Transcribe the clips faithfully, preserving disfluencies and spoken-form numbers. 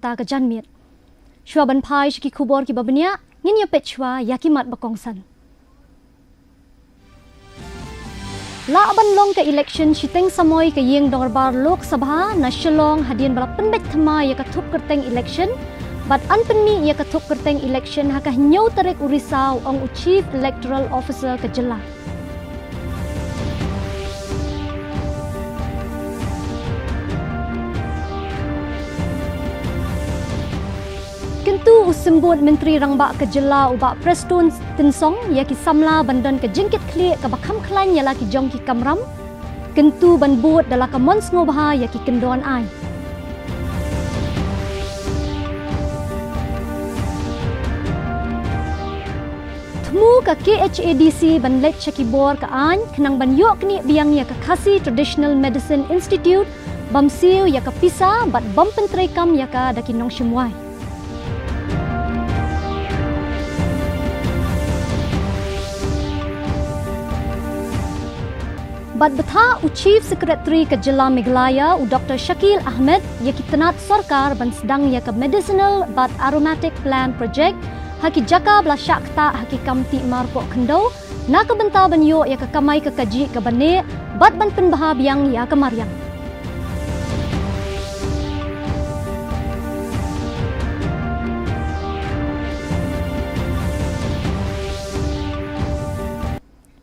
Ta ka janmiet. Shuwa ban phai sha ki khubor kiba bniah, ngin ïa peit shuwa ïa ki mat ba kongsan. Lah ban long ka election shiteng samoi ka ïing dorbar Lok Sabha na Shillong hadien ba la pynbeit thymmai ïa ka thup kyrteng election, bad yn pynmih ïa ka thup kyrteng election ha ka hynñiew tarik u Risaw, ong u Chief Electoral Officer ka jylla. Kyntu u Symbud Myntri Rangbah ka jylla u Bah Prestone Tynsong ïa ki samla ban don ka jingkitkhlieh kaba kham khlaiñ ïa la ki jong ki kamram. Kyntu ban bud da la ka mon sngewbha ïa ki kyndon aiñ. Thmu ka K H A D C ban leit sha ki bor ka aiñ khnang ban ïoh knieh biang ïa ka Khasi Traditional Medicine Institute, bym siew ïa ka pisa bad bym pyntreikam ïa ka da ki nongshimwai. Bad bthah u Chief Secretary ka jylla Meghalaya u Doctor Shakil Ahmed ïa ki tnat sorkar ban sdang ïa ka Medicinal bad Aromatic Plant Project ha ki jaka ba la shah ktah ha ki kam tih mar poh khyndew, na ka bynta ban ïoh ïa ka kamai ka kajih kaba neh bad ban pynbha biang ïa ka mariang.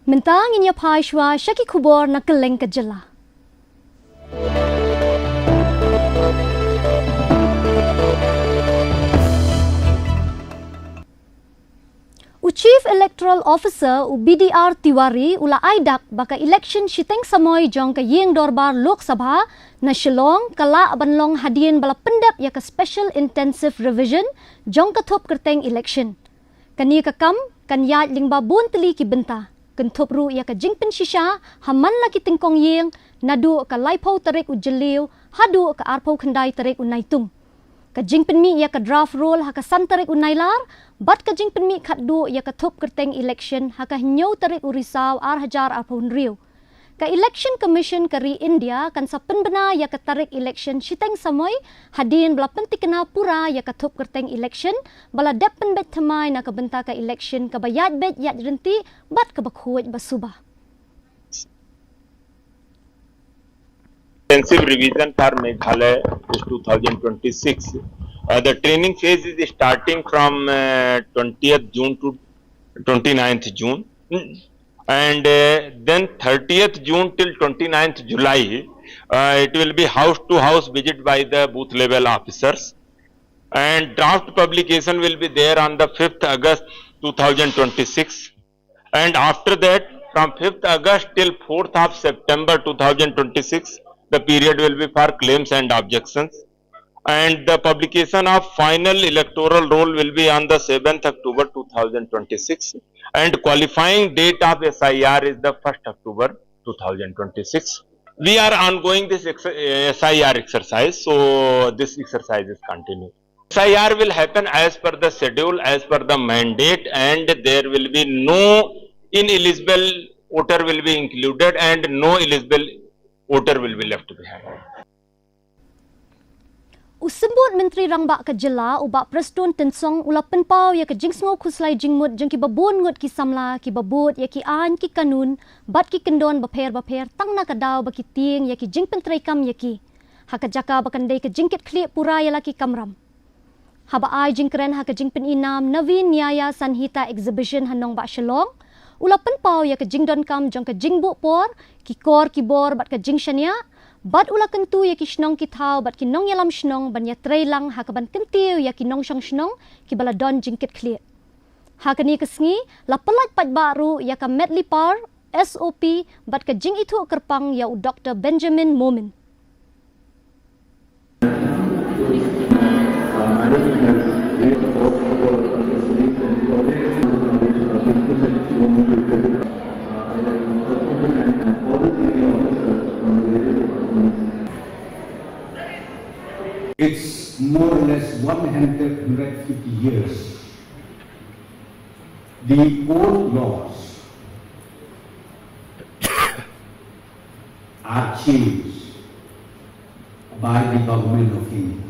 Mynta ngin ïa phai shuwa sha ki khubor na kylleng ka jylla. U Chief Electoral Officer u B D R Tiwari u la ai dak ba ka election shiteng samoi jong ka ïing dorbar Lok Sabha na Shillong ka lah ban long hadien ba la pyndep ïa ka Special Intensive Revision jong ka thup kyrteng election. Kane ka kam kan ïaid lyngba bun tylli ki bynta, kynthup ruh ïa ka jingpynshisha ha man la ki tyngkong ïing, naduh ka laiphew tarik u Jylliew haduh ka arphew khyndai tarik u Naitung. Ka jingpynmih ïa ka draft roll ha ka san tarik u Nailar, bad ka jingpynmih khatduh ïa ka thup kyrteng election ha ka hynñiew tarik u Risaw ar hajar arphew hynriew. Ka Election Commission ka ri India kan sa pynbna ïa ka tarik election shiteng samoi, hadien ba la pynthikna pura ïa ka thup kyrteng election ba la dep pynbeit thymmai na ka bynta ka election kaba ïaid beit ïaid ryntih bad kaba khuid ba suba. Intensive revision for Meghalaya is two thousand twenty-six. Uh, the training phase is starting from uh, twentieth June to twenty-ninth June. And uh, then thirtieth June till twenty-ninth July, uh, it will be house to house visit by the booth level officers. And draft publication will be there on the fifth August two thousand twenty-six. And after that, from fifth August till fourth of September two thousand twenty-six, the period will be for claims and objections. And the publication of final electoral roll will be on the seventh October two thousand twenty-six, and qualifying date of S I R is the first October two thousand twenty-six. We are ongoing this ex- S I R exercise, so this exercise is continuing. S I R will happen as per the schedule, as per the mandate, and there will be no ineligible voter will be included and no eligible voter will be left behind. U Symbud Myntri Rangbah ka jylla u Bah Prestone Tynsong u la pynpaw ïa ka jingsngew khuslai jingmut jong kiba bun ngut ki samla kiba bud ïa ki aiñ ki kanun bad ki kyndon bapher bapher tang na ka daw ba ki tieng ïa ki jingpyntreikam ïa ki, ha ka jaka ba kan dei ka jingkitkhlieh pura ïa la ki kamram. Haba ai jingkren ha ka jingpyni nam Navin Nyaya Sanhita Exhibition ha nongbah Shillong, u la pynpaw ïa ka jingdonkam jong ka jingbuh por, ki kor ki bor bad ka jingshaniah, bad u la kyntu ïa ki shnong ki thaw bad ki nongïalam shnong ban ïatreilang ha kaban kyntiew ïa ki nongshong shnong kiba la don jingkitkhlieh. Ha kane ka sngi la pyllait paidbah ruh ïa ka Medley Power S O P bad ka jingithuh kyrpang ïa u Doctor Benjamin Momin. It's more or less one hundred, hundred fifty years. The old laws are changed by the government of India.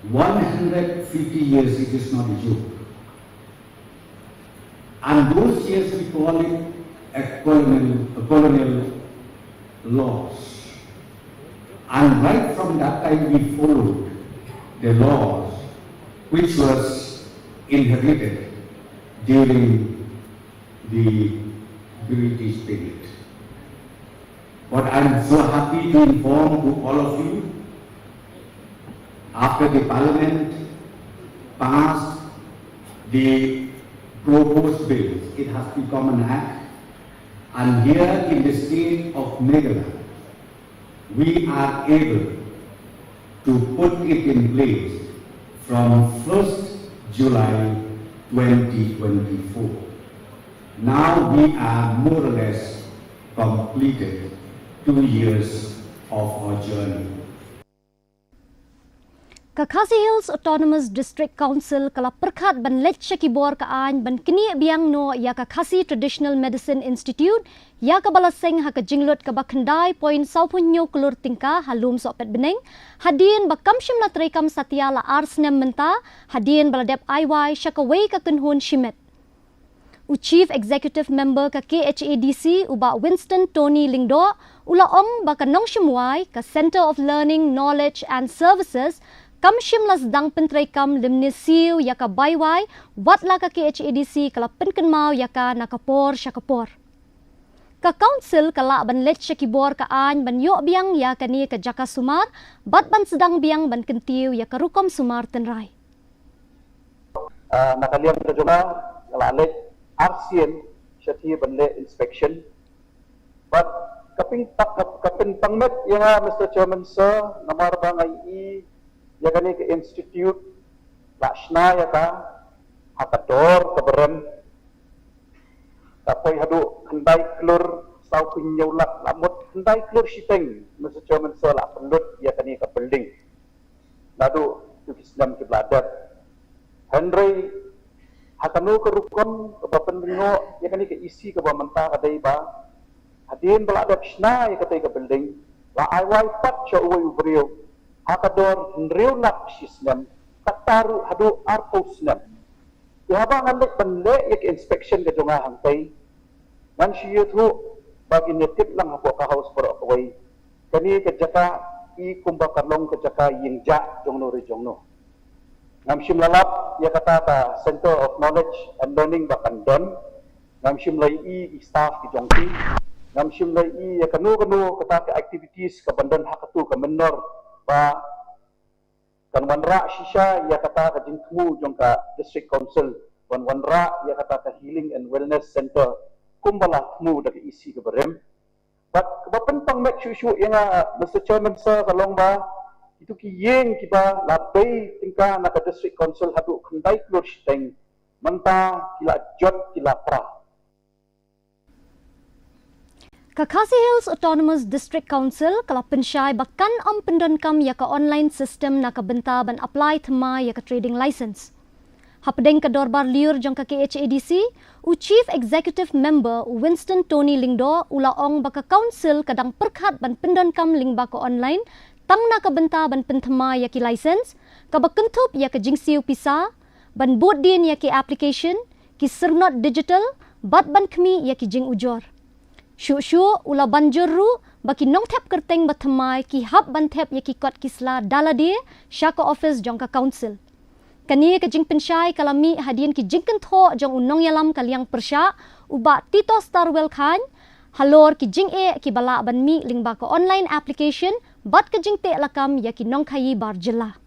One hundred fifty years, it is not a joke. And those years we call it a colonial, a colonial laws. And right from that time we followed the laws which was inherited during the British period. But I'm so happy to inform to all of you, after the Parliament passed the proposed bill, it has become an act, and here in the state of Meghalaya, we are able to put it in place from first July twenty twenty-four. Now we are more or less completed two years of our journey. Ka Khasi Hills Autonomous District Council ka la pyrkhat ban leit sha ki bor ka aiñ ban knieh biang noh ïa ka Khasi Traditional Medicine Institute, ïa kaba la seng ha ka jinglut kaba khyndai point saw phew hynñiew klur tyngka ha Lumsohpetbneng, hadien ba kam shym la treikam satia la ar snem mynta, hadien ba la dep ai wai sha kawei ka kynhun shimet. U Chief Executive Member ka K H A D C, u Bah Winston Tony Lyngdoh, u la ong ba ka nongshim wai, ka Centre of Learning, Knowledge and Services, kam shym la sdang pyntreikam lymne siew ïa ka bai wai, wat la ka K H A D C ka la pynkynmaw ïa ka na ka por sha ka por. Ka Council ka lah ban leit sha ki bor ka aiñ ban ïoh biang ïa kane ka jaka sumar, bad ban sdang biang ban kyntiew ïa ka rukom sumar tynrai. Ah, na ka liang ka jong nga, nga la leit arsien shathie ban leh inspection. Bad ka pyn, ka, ka pynpang met ïa nga, Mister Chairman Sir, namar ba nga ïohi ïa kane ka institute la shna ïa ka ha ka dor kaba rem. Ka poi haduh khyndai klur saw phew hynñiew lak, la mut khyndai klur shiteng, Mister Chairman Sir, la pynlut ïa kane ka building naduh tu ki snem kiba la dep. Hynrei ha kano ka rukom kaba pynlyngngoh ïa kane ka E C kaba mynta ka dei ba hadien ba la dep shna ïa katei ka building, la ai wai pat sha uwei u briew ha ka dor hynriew lak shi snem, kata ruh haduh arphew snem. Te haba ngan leit ban leh ïa ka inspection ka jong nga hangtei, ngan shu ïathuh ba ngin ïa tip lang hapoh ka House baroh kawei, kane ka jaka i kumba ka long ka jaka ïing jah jongno re jongno. Ngam shym la lap ïa kata ka Centre of Knowledge and Learning ba kan don. Ngam shym la ïohi ïa ki staff ki jong ki. Ngam shym la ïohi ïa kano kano kata ka activities kaban don ha katu ka mynnor ba kan wanrah shisha ïa kata ka jingthmu jong ka District Council ban wanrah ïa kata ka Healing and Wellness Centre kumba la thmu da ka E C kaba rem. Bad kaba pynpang met shuh shuh ïa nga, Mister Chairman Sir, ka long ba kitu ki ïing kiba la bei tyngka na ka District Council haduh khyndai klur shiteng, mynta ki la jot, ki la pra. Ka Khasi Hills Autonomous District Council ka la pynshai ba kan ym pyndonkam ïa ka online system na ka bynta ban apply thymmai ïa ka trading license. Hapdeng ka dorbar lyiur jong ka K H A D C, u Chief Executive Member, u Winston Tony Lyngdoh, u la ong ba ka Council ka dang pyrkhat ban pyndonkam lyngba ka online tang na ka bynta ban pynthymmai ïa ki license, kaba kynthup ïa ka jingsiew pisa, ban bud dien ïa ki application, ki syrnod digital, bad ban khmih ïa ki jingujor. Shuh shuh u la ban jur ruh ba ki nongthep kyrteng ba thymmai ki hap ban thep ïa ki kot ki sla da lade sha ka ophis jong ka Council. Kane ka jingpynshai ka la mih hadien ki jingkynthoh jong u nongïalam ka liang pyrshah, u Bah Tito Starwell Chyne, halor ki jingeh kiba lah ban mih lyngba ka online application bad ka jingteh lakam ïa ki nongkhaïi bar jylla.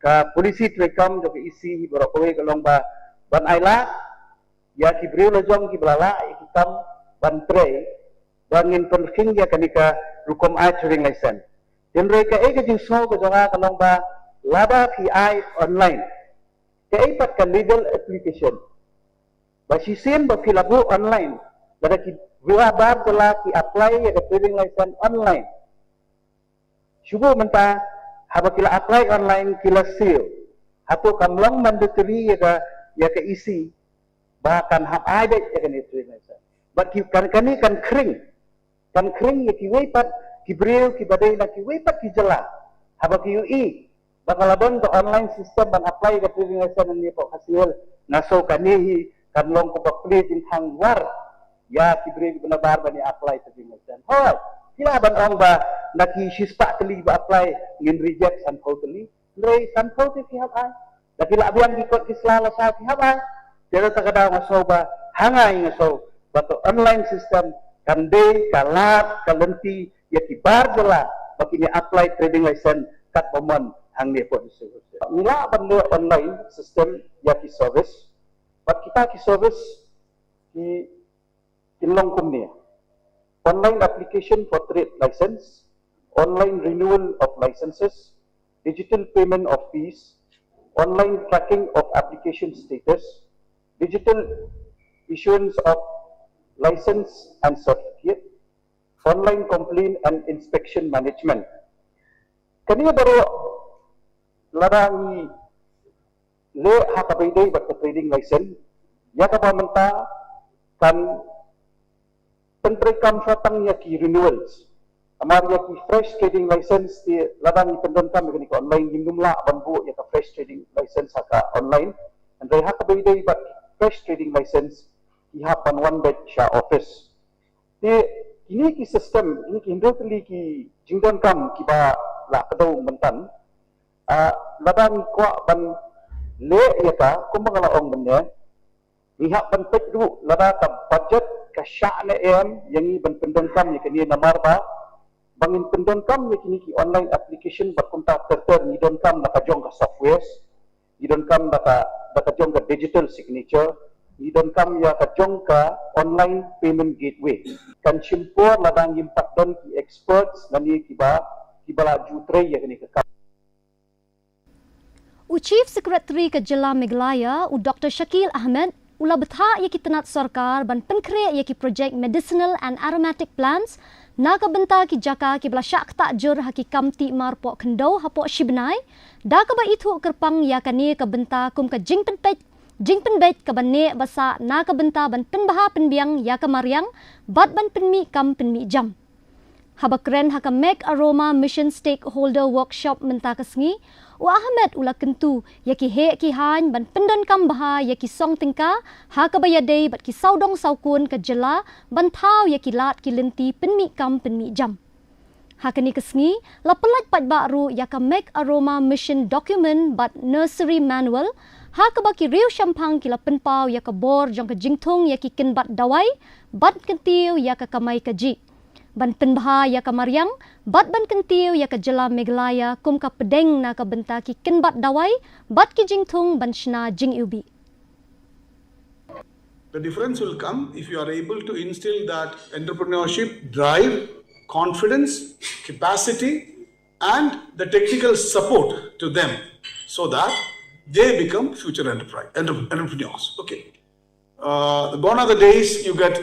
Ka policy treikam jong ka E C hi baroh kawei ka long ba ban ailad ïa ki briew la jong kiba la lah ïa ki kam ban trei, ba ngin pynkhing ïa kane ka rukom ai trading license. Hynrei kaei ka jingsngew ka jong nga ka long ba lada phi ai online, kaei pat ka legal application? Ba shisien ba phi la buh online, lada ki briew bar jylla ki apply ïa ka trading license online. Shu buh mynta, haba ki la apply online ki la siew. Hato kam long mandatory ïa ka, ïa ka E C ba kan hap ai beit ïa kane trading license? Bad ki, kan, kane kan khring, kan khring ïa kiwei pat ki briew kiba dei na kiwei pat ki jylla Haba ki ïohi ba ka la don ka online system ban apply ka trading license hangne hapoh Khasi Hills, nga sngew kane hi kan long kaba plie jingthang war ïa ki briew kiba nabar ban ïa apply trading license. Hooid, ki lah ban ong ba na ki shispah tylli ba apply ngin reject sanphew tylli. Hynrei sanphew te phi hap ai. Da ki lah biang ki kot ki sla la sa phi hap ai. Te da ta ka daw nga sngew ba, ha nga nga sngew ba ka online system kan dei ka lad ka lynti ïa ki bar jylla ba kin ïa apply trading license katba mon hangne hapoh District Council. Ngi lah ban leh online system ïa ki service. Bad kita ki service ki kin long kumne: online application for trade license, online renewal of licenses, digital payment of fees, online tracking of application status, digital issuance of license and certificate, online complaint and inspection management. Kane baroh lada ngi leh ha kaba ïadei bad ka trading license, ïa kaba mynta kan pyntreikam shwa tang ïa ki renewals. Namar ïa ki fresh trading license te lada ngi pyndonkam ïa kane ka online, ngim lah ban buh ïa ka fresh trading license ha ka online. Hynrei ha kaba ïadei bad fresh trading license, ki hap ban wan beit sha office. Te kine ki system, kine ki hynriew tylli ki jingdonkam kiba la kdew mynta, ah, lada ngi kwah ban leh ïa ka kumba nga la ong mynne, ngi hap ban peit ruh lada ka budget ka shah ne em ïa ngi ban pyndonkam ïa kine, namar ba ba ngin pyndonkam ïa kine ki online application bad kumta ter ter ngi donkam da ka jong ka software, ngi donkam da ka, da ka jong ka digital signature, ngi donkam ïa ka jong ka online payment gateway. Kan shim por lada ngim pat don ki experts lane kiba, kiba la ju trei ïa kane ka kam. U Chief Secretary ka Jylla Meghalaya, u Doctor Shakil Ahmed, u la bthah ïa ki tnat sorkar ban pynkhreh ïa ki projek medicinal and aromatic plants na ka bynta ki jaka kiba la shah ktah jur ha ki kam tih mar poh khyndew hapoh shi bnai, da kaba ithuh kyrpang ïa kane ka bynta kum ka jingpynpeit, jingpynbeit kaba neh ba sah na ka bynta ban pynbha pynbiang ïa ka mariang bad ban pynmih kam pynmih jam. Haba kren ha ka Make Aroma Mission Stakeholder Workshop mynta ka sngi, u Ahmed u la kyntu ïa ki heh ki haiñ ban pyndonkam bha ïa ki song tyngka ha kaba ïadei bad ki sawdong sawkun ka jylla ban thaw ïa ki lad ki lynti pynmih kam pynmih jam. Ha kane ka sngi la pyllait paidbah ruh ïa ka Make Aroma Mission Document bad Nursery Manual, ha kaba ki riewshemphang ki la pynpaw ïa ka bor jong ka jingthung ïa ki kynbat dawai bad kyntiew ïa ka kamai kajih, ban pynbha ïa ka mariang bad ban kyntiew ïa ka Jylla Meghalaya kum ka pdeng na ka bynta ki kynbat dawai bad ki jingthung ban shna jingiwbih. The difference will come if you are able to instill that entrepreneurship drive, confidence, capacity, and the technical support to them so that they become future enterprise, entrepreneurs. Okay. Uh, gone are the days you get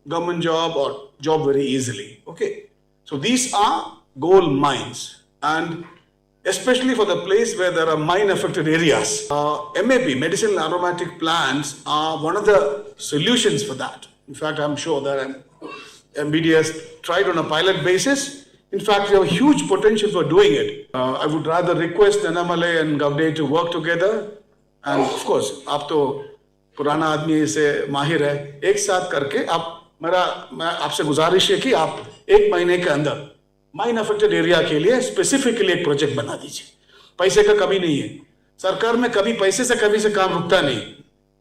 government job or job very easily. Okay. So these are gold mines, and especially for the place where there are mine affected areas. Uh, M A P, medicinal aromatic plants, are one of the solutions for that. In fact, I'm sure that M B D has tried on a pilot basis. In fact, we have a huge potential for doing it. Uh, I would rather request Annamalai and Gavde to work together. And of course, आप तो पुराना आदमी से माहिर है, एक साथ करके आप, मेरा, मैं आपसे गुजारिश है कि आप एक महीने के अंदर माइन अफेक्टेड एरिया के लिए स्पेसिफिकली एक प्रोजेक्ट बना दीजिए। पैसे का कमी नहीं है, सरकार में कभी पैसे से कमी से काम रुकता नहीं,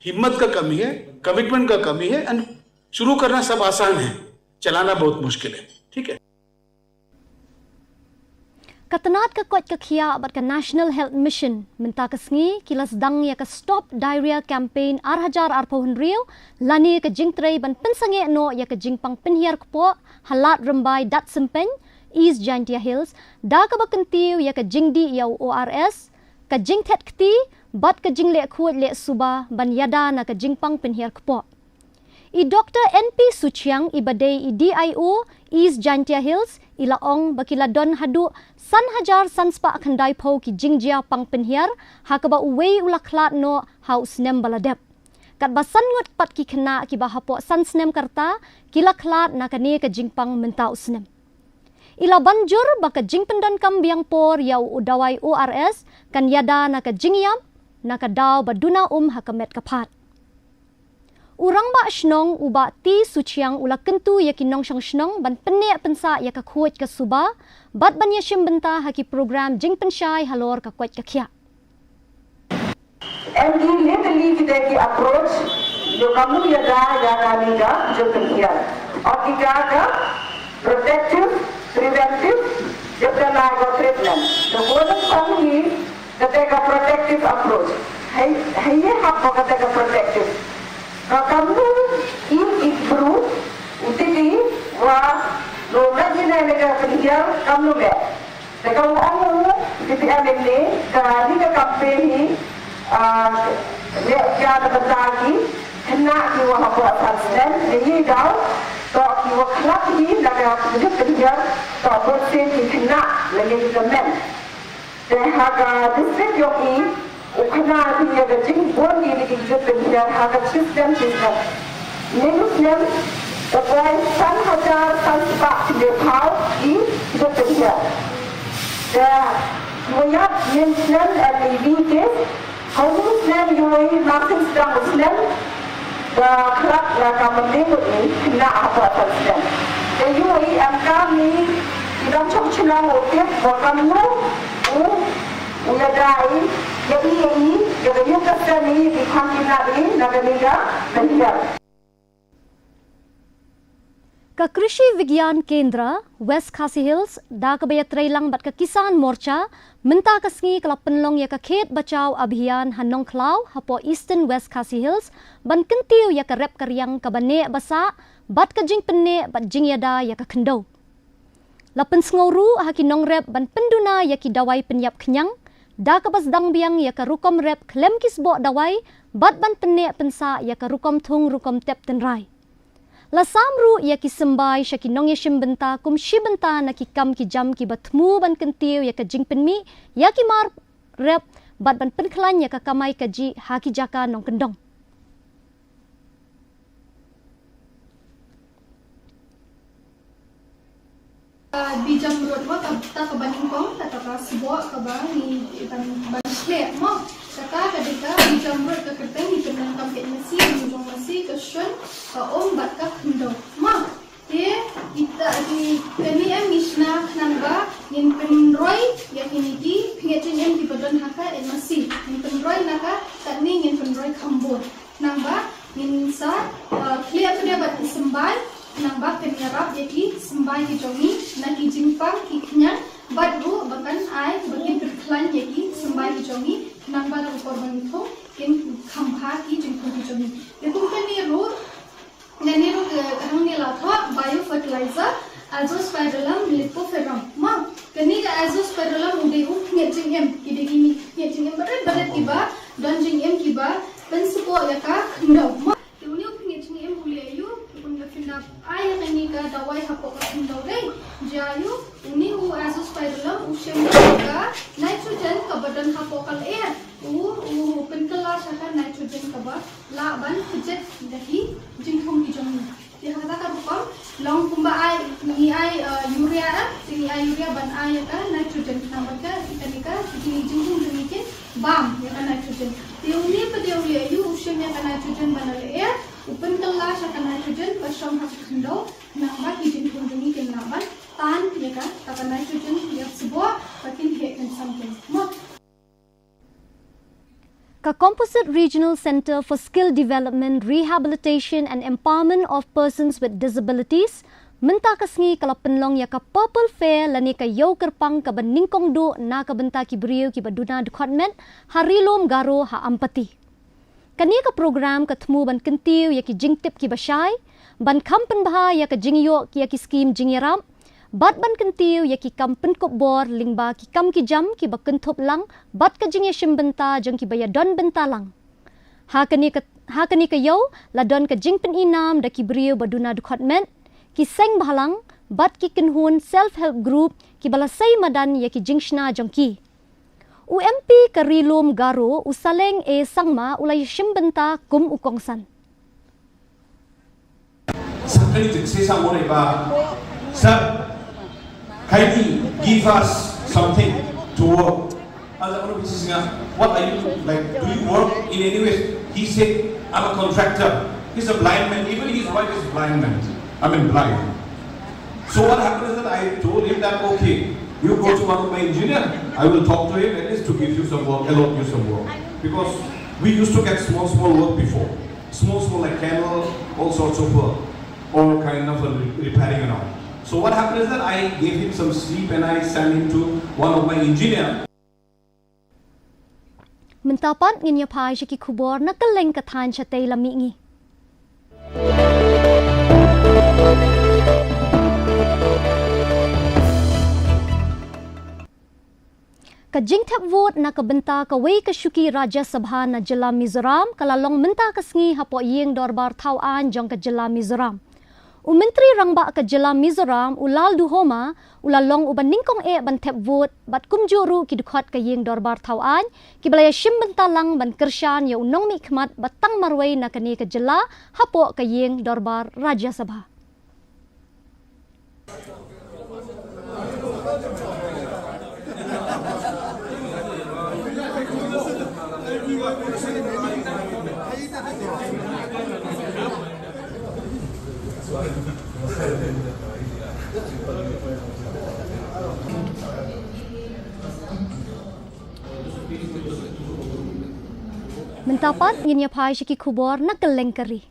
हिम्मत का कमी है, कमिटमेंट का कमी है, एंड शुरू करना सब आसान है, चलाना बहुत मुश्किल है। ठीक है। Ka tnat ka koit ka khiah bad ka National Health Mission mynta ka sngi ki la sdang ïa ka Stop Diarrhea Campaign ar hajar arphew hynriew lane ka jingtrei ban pynsangeh noh ïa ka jingpang pynhiar kpoh ha Lad Rymbai Datsympein, East Jaintia Hills, da kaba kyntiew ïa ka jingdih ïa u O R S, ka jingthet kti bad ka jingleh khuid leh suba ban ïada na ka jingpang pynhiar kpoh. I Doctor N P Suchiang iba dei i D I O East Jaintia Hills i la ong ba ki la don haduh san hajar san spah khyndai phew ki jingjia pang pynhiar ha kaba uwei u la khlad noh ha u snem ba la dep. Katba san ngut pat ki khynnah kiba hapoh san snem ka rta ki la khlad na kane ka jingpang mynta u snem. I la ban jur ba ka jingpyndonkam biang por ïa u dawai O R S kan ïada na ka jingïap, na ka daw ba duna um ha ka met ka phad. U Rangbah Shnong u Bah T Suchiang u la kyntu ïa ki nongshong shnong ban pynneh pynsah ïa ka khuid ka suba, bad ban ïashim bynta ha ki program jingpynshai halor ka koit ka khiah. Em ki literally kita ki approach, ïoh kam ïada ïa kane ka jingpynhiar. Ong ki ka ka protective, preventive, jingpynhiar ka treatment. To go na song hi, kata ka protective approach. Hai, hai ye hap ko kata ka protective. Ka kamnu i, i bru, u tiki, wa, lo na ni na ka pynhiar, kamnu me. Te ka ong u, P P M M N A, ka ni ka campaign hi, ah, ne ka na bata ki, kena ki wa hapoh san snem, ne i daw, to ki wa khlap hi, na ka pynjut pynjar, to bot sen ki kena, ne ki ka men. Te ha ka district yong i, u kena hi ya ka jingbun ki ni ki jut pynjar, ha ka system system. Min snem, u kwai san hajar san spah pynjar phaw i jut pynjar. Te, wayat min snem M E V ke, ha u snem yoi makin sdang u snem, da khlak la ka mending ni, kena hapoh san snem. Te yoi em ka ni, i dang chong chnong u tip, wa kam nu, u, u ya dai, ya i, ya i, ya ka yu ka snem i, di kham kena i, na ka ni ka, na ni ka. Ka Krishi Vigyan Kendra, West Khasi Hills, da kaba ïatreilang bad ka Kisan Morcha, mynta ka sngi ka la pynlong ïa ka Khet Bachao Abhiyan ha Nongkhlaw, hapoh Eastern West Khasi Hills, ban kyntiew ïa ka rep ka riang kaba neh ba sah, bad ka jingpynneh bad jingïada ïa ka khyndew. La pynsngew ruh ha ki nongrep ban pynduna ïa ki dawai pynïap khñiang, da kaba sdang biang ïa ka rukom rep khlem ki sboh dawai, bad ban pynneh pynsah ïa ka rukom thung rukom tep tynrai. La sam ruh ïa ki symbai sha ki nongïashim bynta kum shi bynta na ki kam ki jam kiba thmu ban kyntiew ïa ka jingpynmih ïa ki mar rep bad ban pynkhlaiñ ïa ka kamai kajih ha ki jaka nongkyndong. Ah, Bijam Road mo, kata kaba nyngkong, kata ka sboh kaba ngi ban, ban shleh mo. Kata ka dei ka Bijam Road, ka kyrteng ngi pyndonkam ka masi, ngi jong masi, ka shun, ka um bad ka khyndew mo. Te kita ki, kane em ngi shna khnang ba ngin pynroi ïa kine ki phngeit jingim kiba don ha ka masi. Ngin pynroi na ka, katne ngin pynroi kham bun. Khnang ba ngin sa, uh, khlieh pynïaid bad ki symbai, khnang ba kin ïarap ïa ki symbai ki jong ngi na ki jingpang ki khñiang, bad ruh ba kan ai ba kin pynkhlaiñ ïa ki symbai ki jong ngi, khnang ba ha ka por ba ngi thung kin kham bha ki jingthung ki jong ngi. Te kum kane ruh, kane ruh ka, ka hangne la thoh biofertilizer, Azospirillum lipoferrum. Ma, kane ka Azospirillum u dei u phngeit jingim, ki dei kine phngeit jingim barit barit kiba don jingim kiba pynspoh ïa ka khyndew. Ma, te une u phngeit jingim u leh aïu, te kumba phin da ai ïa kane ka dawai hapoh ka khyndew dei. Jia aïu, une u Azospirillum u shim ïa ka nitrogen kaba don hapoh ka lyer. U, u pynkylla sha ka nitrogen kaba lah ban kjit da ki jingthung ki jong ngi. Te ha kata ka rukom, long kumba ai, ngi ai, uh, urea, eh, te ngi ai urea ban ai ïa ka nitrogen, khnang ba ka, kane ka, kine ki jingthung jong ngi kin bam ïa ka nitrogen. Te une pat u leh aïu, u shim ïa ka nitrogen ban lyer, u pynkylla sha ka nitrogen ba shong ha ka khyndew, khnang ba ki jingthung jong ngi kin lah ban tan ïa ka, ka nitrogen ïa sboh, ba kin heh kin samken. Mo. Ka Composite Regional Centre for Skill Development, Rehabilitation and Empowerment of Persons with Disabilities, mynta ka sngi ka la pynlong ïa ka Purple Fair lane ka ïew kyrpang kaba nyngkong duh na ka bynta ki briew kiba duna dkhot met ha Ri Lum Garo ha Ampati. Kane ka program ka thmu ban kyntiew ïa ki jingtip kiba shai, ban kham pynbha ïa ka jingïoh ïa ki skim jingïarap, bad ban kyntiew ïa ki kam pynkup bor lyngba ki kam ki jam kiba kynthup lang bad ka jingïashim bynta jong kiba ïadon bynta lang. Ha kane ka, ha kane ka ïew, la don ka jingpyni nam da ki briew ba duna dkhot met, ki seng bhalang, bad ki kynhun self help group kiba la sei madan ïa ki jingshna jong ki. U M P ka Ri Lum Garo, u Saleng A Sangma, u la ïashim bynta kum u kongsan. Sa kali jing se sa mo re ba. Sa. Kindly give us something to work. As I want to say, what are you like? Do you work in any way? He said, I'm a contractor. He's a blind man. Even his wife is blind man. I mean blind. So what happened is that I told him that, okay, you go to one of my engineer. I will talk to him at least to give you some work, allot you some work. Because we used to get small, small work before. Small, small like candle, all sorts of work. All kind of a re- repairing and all. So what happened is that I gave him some sleep and I sent him to one of my engineer. Mynta pat ngin ïa phai sha ki khubor na kylleng ka thaiñ shatei la mihngi. Ka jingthep vote na ka bynta kawei ka shuki Rajya Sabha na jylla Mizoram ka la long mynta ka sngi hapoh ïing dorbar thaw aiñ jong ka jylla Mizoram. U Myntri Rangbah ka jylla Mizoram u Lalduhoma u la long uba nyngkong eh ban thep vote bad kumjuh ruh ki dkhot ka ïing dorbar thaw aiñ kiba la ïashim bynta lang ban kyrshan ïa u nongmihkhmat ba tang marwei na kane ka jylla hapoh ka ïing dorbar Rajya Sabha. Mynta pat ngin ïa phai sha ki khubor na kylleng ka ri.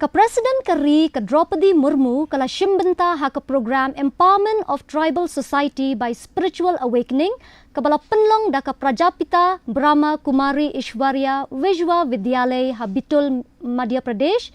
Ka President ka ri ka Draupadi Murmu ka la shim bynta ha ka program Empowerment of Tribal Society by Spiritual Awakening kaba la pynlong da ka Prajapita Brahma Kumari Ishwarya Vishwa Vidyalay ha Bitul, Madhya Pradesh.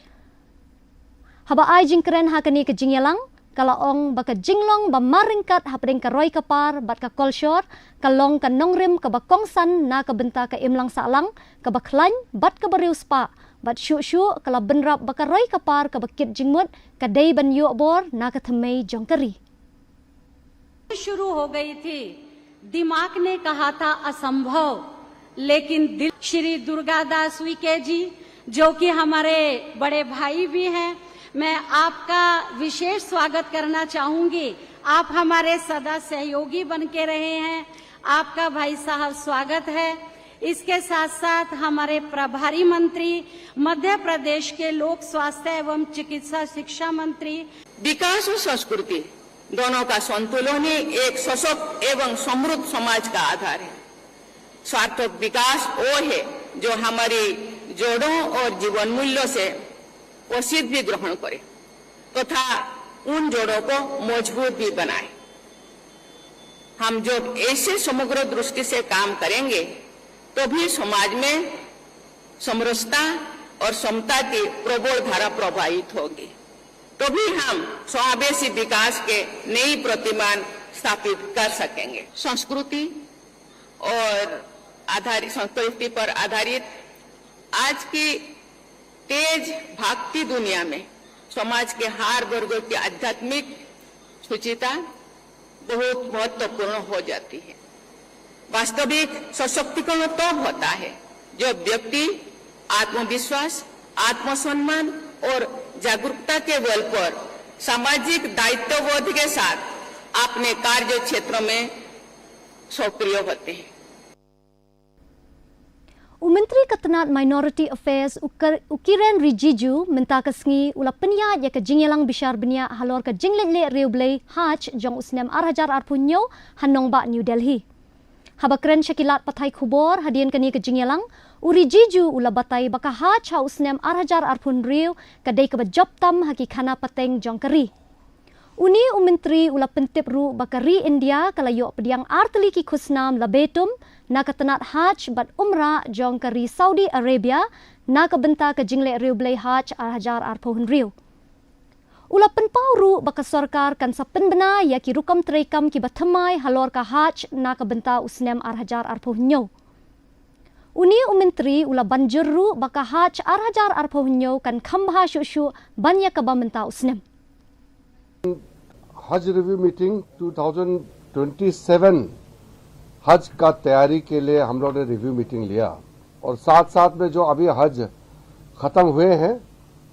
Haba ai jingkren ha kane ka jingïalang ka la ong ba ka jinglong ba mar ryngkat hapdeng ka roi ka par bad ka kolshor ka long ka nongrim kaba kongsan na ka bynta ka imlang sahlang kaba khlaiñ bad kaba riewspah bad shuh shuh ka la bynrap ba ka roi ka par kaba kit jingmut ka dei ban ïoh bor na ka thymmei jong ka ri. शुरू हो गई थी, दिमाग ने कहा था असंभव, लेकिन दिल श्री दुर्गादास उइके जी जो कि हमारे बड़े भाई भी हैं, मैं आपका विशेष स्वागत करना चाहूंगी। आप हमारे सदा सहयोगी बन के रहे हैं। आपका भाई साहब स्वागत है। इसके साथ साथ हमारे प्रभारी मंत्री मध्य प्रदेश के लोक स्वास्थ्य एवं चिकित्सा शिक्षा मंत्री। विकास और संस्कृति दोनों का संतुलन ही एक सशक्त एवं समृद्ध समाज का आधार है। सार्थक विकास वो है जो हमारी जड़ों और जीवन मूल्यों से प्रसिद्ध भी ग्रहण करे तथा उन जड़ों को मजबूत भी बनाए। हम जब ऐसे समग्र दृष्टि से काम करेंगे तभी समाज में समरसता और समता की प्रबल धारा प्रवाहित होगी। तभी हम समावेशी विकास के नई प्रतिमान स्थापित कर सकेंगे। संस्कृति और आधारित संस्कृति पर आधारित आज की तेज भागती दुनिया में समाज के हर वर्ग की आध्यात्मिक शुचिता बहुत महत्वपूर्ण हो जाती है। वास्तविक सशक्तिकरण तब होता है जब व्यक्ति आत्मविश्वास, आत्मसम्मान और जागरूकता के बल पर सामाजिक दायित्वबोध के साथ अपने कार्य क्षेत्र में सक्रिय होते हैं। U Myntri ka tnad Minority Affairs u Kiren Rijiju mynta ka sngi u la pynïaid ïa ka jingïalang bishar bniah halor ka jingleit leh riewblei Hajj jong u snem ar hajar arphew hynñiew ha nongbah New Delhi. Haba kren sha ki lad pathai khubor hadien kane ka jingïalang, u Rijiju u la batai ba ka Hajj ha u snem ar hajar arphew hynriew ka dei kaba jop tam ha ki khana pateng jong ka ri. Une u myntri u la pyntip ruh ba ka ri India ka la ïoh pdiang artylli ki khusnam la betum na ka tnad Hajj bad Umrah jong ka ri Saudi Arabia na ka bynta ka jingleh riewblei Hajj ar hajar arphew hynriew. U la pynpaw ruh ba ka sorkar kan sa pynbna ïa ki rukom treikam kiba thymmai halor ka Hajj na ka bynta u snem ar hajar arphew hynñiew. Une u myntri u la ban jur ruh ba ka Hajj ar hajar arphew hynñiew kan kham bha shuh shuh ban ïa kaba mynta u snem. हज review meeting two thousand twenty seven हज का तैयारी के लिए हम लोगों ने review meeting लिया और साथ साथ में जो अभी हज ख़त्म हुए हैं,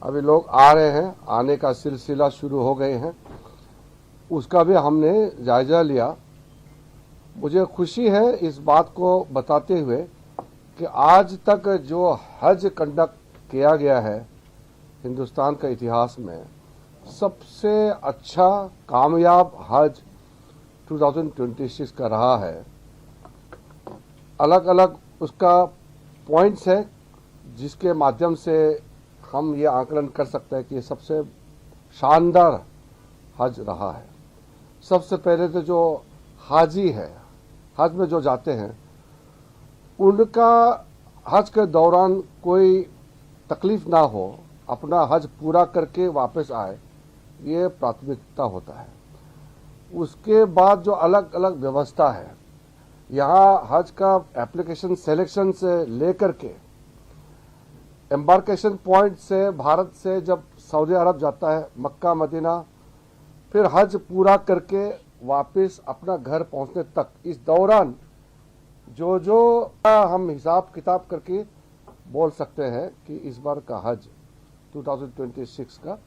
अभी लोग आ रहे हैं, आने का सिलसिला शुरू हो गए हैं, उसका भी हमने जायज़ा लिया। मुझे खुशी है इस बात को बताते हुए कि आज तक जो हज कंडक्ट किया गया है हिंदुस्तान के इतिहास में, सबसे अच्छा कामयाब हज ट्वेंटी ट्वेंटी सिक्स का रहा है। अलग-अलग उसका पॉइंट्स है जिसके माध्यम से हम ये आकलन कर सकते हैं कि ये सबसे शानदार हज रहा है। सबसे पहले तो जो हाजी है, हज में जो जाते हैं, उनका हज के दौरान कोई तकलीफ ना हो, अपना हज पूरा करके वापस आए, ये प्राथमिकता होता है। उसके बाद जो अलग-अलग व्यवस्था है, यहाँ हज का एप्लीकेशन सिलेक्शन से लेकर के एम्बार्केशन पॉइंट से भारत से जब सऊदी अरब जाता है, मक्का मदीना, फिर हज पूरा करके वापस अपना घर पहुँचने तक, इस दौरान जो जो हम हिसाब किताब करके बोल सकते हैं कि इस बार का हज ट्वेंटी ट्वेंटी सिक्स का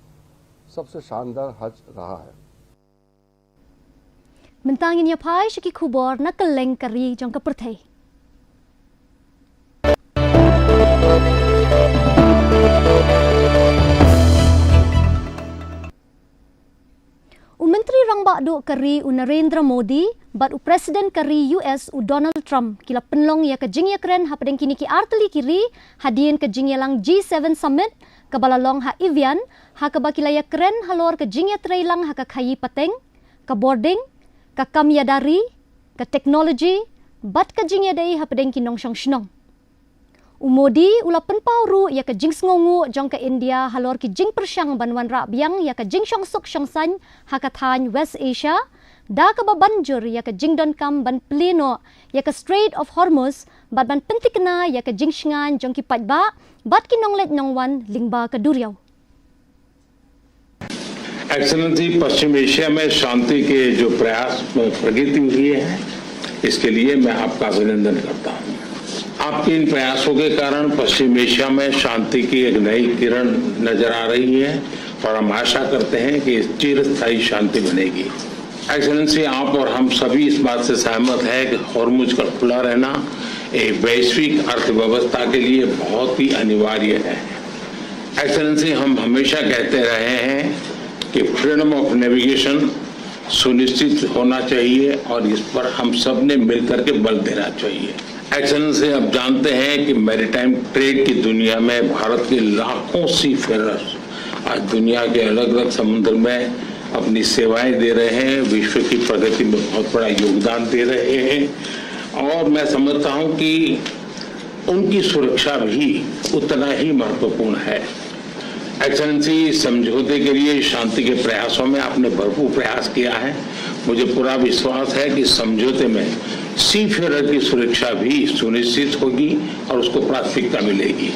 सबसे शानदार हज रहा है। Mynta ngin ïa phai sha ki khubor na kylleng ka ri jong ka pyrthei. U Myntri Rangbah Duh ka ri u Narendra Modi bad u President ka ri U S u Donald Trump ki la pynlong ïa ka jingïakren hapdeng kine ki artylli ki ri hadien ka jingïalang G seven Summit kaba la long ha Evian, ha kaba ki la ïakren halor ka jingïatreilang ha ka khaïi pateng, ka bording, ka kam ïada ri, ka technology bad ka jingïadei hapdeng ki nongshong shnong. U Modi u la pynpaw ruh ïa ka jingsngewnguh jong ka India halor ki jingpyrshang ban wanrah biang ïa ka jingshongsuk shongsaiñ ha ka thaiñ West Asia, da kaba ban jur ïa ka jingdonkam ban plie noh ïa ka Strait of Hormuz bad ban pynthikna ïa ka jingshngaiñ jong ki paidbah bad ki nongleit nongwan lyngba ka duriaw. Excellency, पश्चिम Asia में शांति के जो प्रयास में प्रगति हुई है, इसके लिए मैं आपका अभिनंदन करता हूं। आपके इन प्रयासों के कारण पश्चिम एशिया में शांति की एक नई किरण नजर आ रही है और हम आशा करते हैं कि चिरस्थायी शांति बनेगी। एक्सेलेंसी, आप और हम सभी इस बात से सहमत हैं कि होर्मुज का खुला रहना एक वैश्विक अर्थव्यवस्था के लिए बहुत ही अनिवार्य है। एक्सेलेंसी, हम हमेशा कहते रहे हैं कि फ्रीडम ऑफ नेविगेशन सुनिश्चित होना चाहिए और इस पर हम सब ने मिलकर के बल देना चाहिए। एक्सेलेंसी, आप जानते हैं कि मैरीटाइम ट्रेड की दुनिया में भारत के लाखों सीफेरर्स आज दुनिया के अलग-अलग समुद्र में अपनी सेवाएं दे रहे हैं, विश्व की प्रगति में बहुत बड़ा योगदान दे रहे हैं और मैं समझता हूं कि उनकी सुरक्षा भी उतना ही महत्वपूर्ण है। एक्सेलेंसी, इस समझौते के लिए शांति के प्रयासों में आपने भरपूर प्रयास किया है। मुझे पूरा विश्वास है कि समझौते में सीफेरर की सुरक्षा भी सुनिश्चित होगी और उसको प्राथमिकता मिलेगी।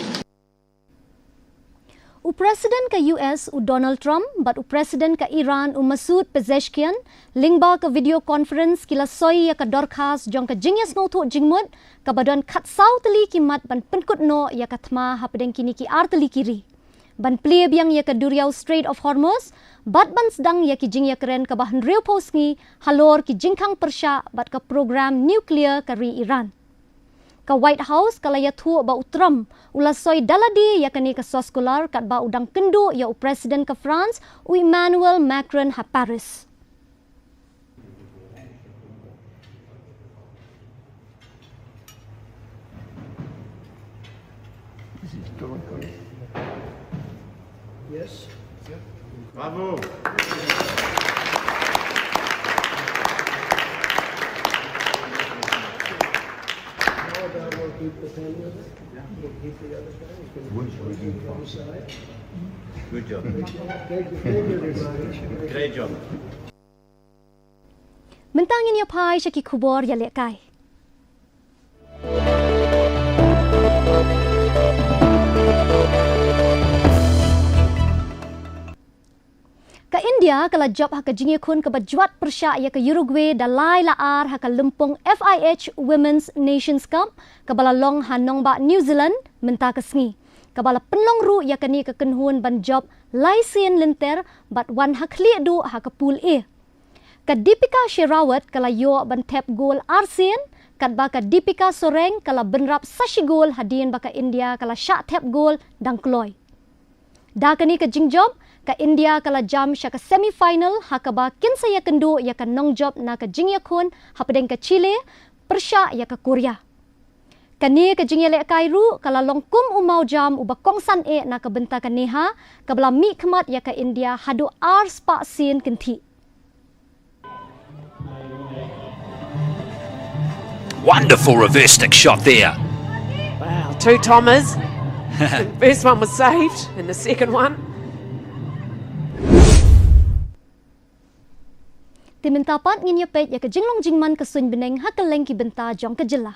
U President ka U S u Donald Trump bad u President ka Iran u Masoud Pezeshkian lyngba ka video conference ki la soi ïa ka dorkhas jong ka jingïasngewthuh jingmut kaba don khatsaw tylli ki mat ban pynkut noh ïa ka thma hapdeng kine ki ar tylli ki ri ban plie biang ïa ka duriaw Strait of Hormuz bad ban sdang ïa ki jingïakren kaba hynriewphew sngi halor ki jingkhang pyrshah bad ka program nuclear ka ri Iran. Ka White House ka la ïathuh ba u Trump u la soi da lade ïa kane ka soskular katba u dang kynduh ïa u President ka France u Emmanuel Macron ha Paris. Yes. Bravo. Now that will keep the pen with it. We'll keep the other pen. You can move on to the other side. Good job. Thank you. Thank you, everybody. Great job. Mynta ngin ïa phai sha ki khubor ïalehkai. Ka India ka la jop ha ka jingïakhun kaba jwat pyrshah ïa ka Uruguay da lai la ar ha ka lympung F I H Women's Nations Cup kaba la long ha nongbah New Zealand mynta ka sngi, kaba la pynlong ruh ïa kane ka kynhun ban jop lai sien lynter bad wan ha khlieh duh ha ka Pool A. Ka Deepika Sherawat ka la ïoh ban thep gol ar sien, katba ka Deepika Soreng ka la bynrap sa shi gol hadien ba ka India ka la shah thep gol dang kloi. Da kane ka jingjop, ka India ka la jam sha ka semi-final ha kaba kin sa ïakynduh ïa ka nongjop na ka jingïakhun hapdeng ka Chile pyrshah ïa ka Korea. Kane ka jingïalehkai ruh ka la long kum u mawjam uba kongsan eh na ka bynta ka Neha, kaba la mihkhmat ïa ka India haduh ar spah sien kynthih. Wonderful reverse stick shot there. Wow, two Thomas. The first one was saved, and the second one. Te mynta pat ngin ïa peit ïa ka jinglong jingman ka suiñ bneng ha kylleng ki bynta jong ka jylla.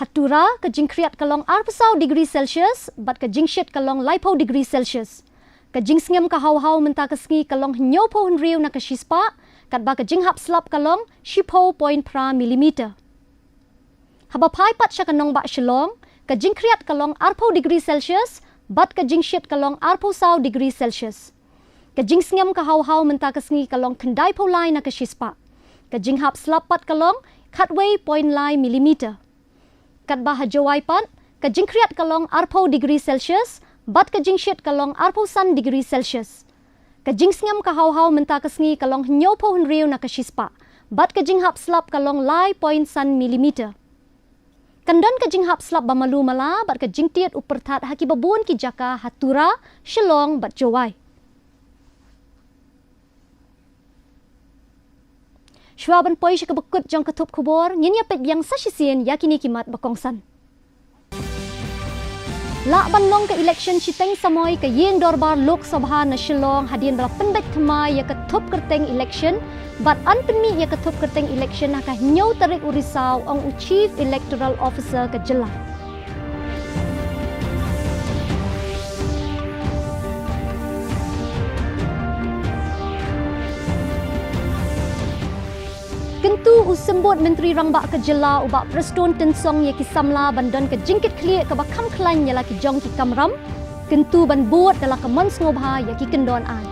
Ha Tura, ka jingkhriat ka long arphew saw degree Celsius bad ka jingshit ka long laiphew degree Celsius. Ka jingsngem ka haw haw mynta ka sngi ka long hynñiewphew hynriew na ka shispah, katba ka jinghap slap ka long shiphew point phra millimeter. Haba phai pat sha ka nongbah Shillong, ka jingkhriat ka long arphew degree Celsius bad ka jingshit ka long arphew saw degree Celsius. Ka jingsngem ka haw haw mynta ka sngi ka long khyndaiphew lai na ka shispah. Ka jinghap slap pat ka long khatwei point lai millimeter. Katba ha Jowai pat, ka jingkhriat ka long arphew degree Celsius bad ka jingshit ka long arphew san degree Celsius. Ka jingsngem ka haw haw mynta ka sngi ka long hynñiewphew hynriew na ka shispah bad ka jinghap slap ka long lai point san millimeter. Kan don ka jinghap slap ba malu mala bad ka jingtied u pyrthat ha kiba bun ki jaka ha Tura, Shillong bad Jowai. Shuwa ban poi sha kaba kut jong ka thup khubor, ngin ïa peit biang sa shisien ïa kine ki mat ba kongsan. Lah ban long ka election shiteng samoi ka ïing dorbar Lok Sabha na Shillong hadien ba la pynbeit thymmai ïa ka thup kyrteng election bad yn pynmih ïa ka thup kyrteng election ha ka hynñiew tarik u Risaw, ong u Chief Electoral Officer ka jylla. Kyntu u Symbud Myntri Rangbah ka jylla u Bah Prestone Tynsong ïa ki samla ban don ka jingkitkhlieh kaba kham khlaiñ ïa la ki jong ki kamram. Kyntu ban bud da la ka mon sngewbha ïa ki kyndon aiñ.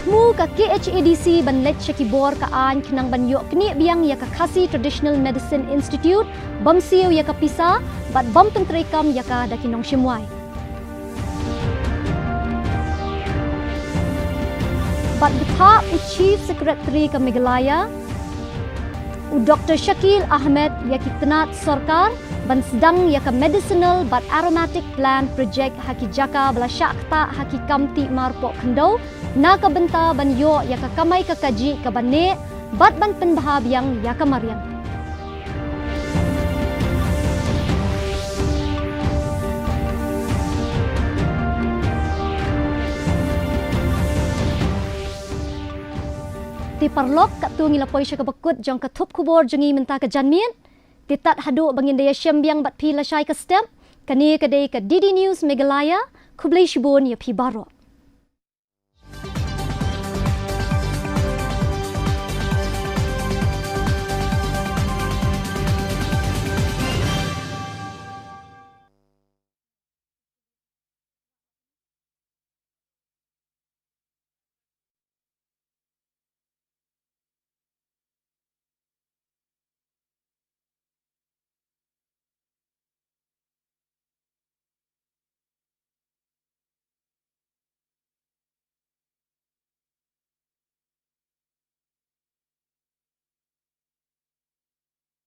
Thmu ka K H A D C ban leit sha ki bor ka aiñ khnang ban ïoh knieh biang ïa ka Khasi Traditional Medicine Institute, bym siew ïa ka pisa bad bym pyntreikam ïa ka da ki nongshimwai. Bad bthah u Chief Secretary ka Meghalaya, u Doctor Shakil Ahmed, ïa ki tnat sorkar ban sdang ïa ka Medicinal bad Aromatic Plant Project ha ki jaka ba la shah ktah ha ki kam tih mar poh khyndew na ka bynta ban ïoh ïa ka kamai ka kajih kaba neh bad ban pynbha biang ïa ka mariang. Te paralok, katto ngi la poi sha kaba kut jong ka thup khubor jong ngi mynta ka janmiet. Te tad haduh ba ngin da ïashem biang bad phi lashai ka step, kane ka dei ka D D News Meghalaya. Khublei shibun ïa phi baroh.